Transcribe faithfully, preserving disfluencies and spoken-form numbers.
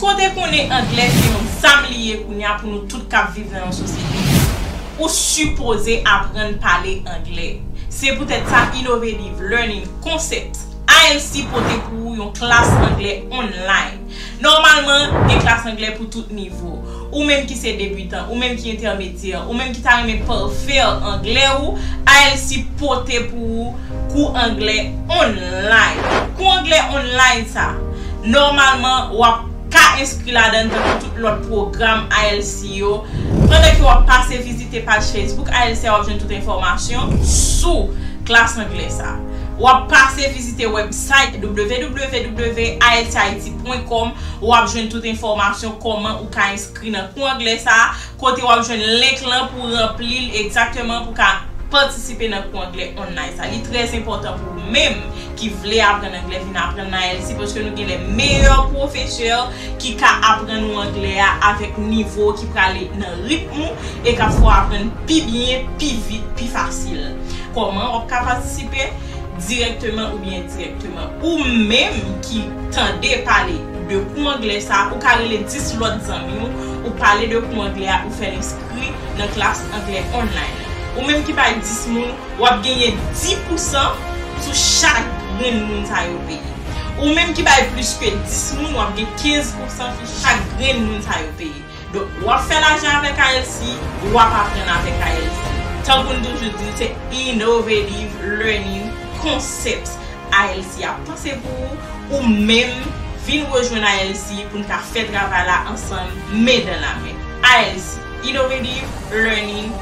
Kote konnen anglè se yon zam li ye kounye a pou nou tout k ap viv nan yon sosyete. Ou sipoze aprann pale anglè. Se poutèt sa Innovative Learning Concepts, I L C, pote pou ou yon klas anglè online. Nòmalman, gen klas anglè pou tout nivo. Ou menm ki se debitan, ou menm ki entèmedyè, ou menm ki ta renmen pèfè anglè ou, I L C pote pou ou kou anglè online. Kou anglè online sa, nòmalman, w ap ka enskri ladan l tankou tout lòt pwogram I L C yo. Pandan ke w ap pase vizite paj Facebook I L C a, w ap jwenn tout enfòmasyon sou klas anglè sa. W ap pase vizite website w w w I L C Haiti point com, w ap jwenn tout enfòmasyon kòman ou ka enskri nan kou anglè sa, kote w ap jwenn link lan pou ranpli l egzakteman pou ka patisipe nan kou anglè online sa. Li trè enpòtan pou ou menm ki vle aprann anglè, vin aprann nan I L C, paske nou gen les meilleurs professeurs ki ka aprann ou anglè a avèk nivo ki prale nan ritm ou e k ap fè w aprann pi byen, pi vit, pi fasil. Kòman w ap ka patisipe? Dirèkteman oubyen endirèkteman. Ou menm ki tande pale de kou anglè sa, ou ka rele dis lòt zanmi w, ou pale de kou anglè a, ou fè l enskri nan klas anglè online. Ou menm ki bay dis moun, w ap genyen dis pousan sou chak grenn moun sa yo peye. Ou menm ki bay plis ke dis moun, w ap gen kenz pousan sou chak grenn moun sa yo peye. Donk, w ap fè lajan avèk I L C, w ap aprann avèk I L C. Tankou n toujou di, se Innovative Learning Concepts. I L C ap panse pou ou, ou menm vin rejwenn I L C pou n ka fè travay la ansanm, men dan la men. I L C, Innovative Learning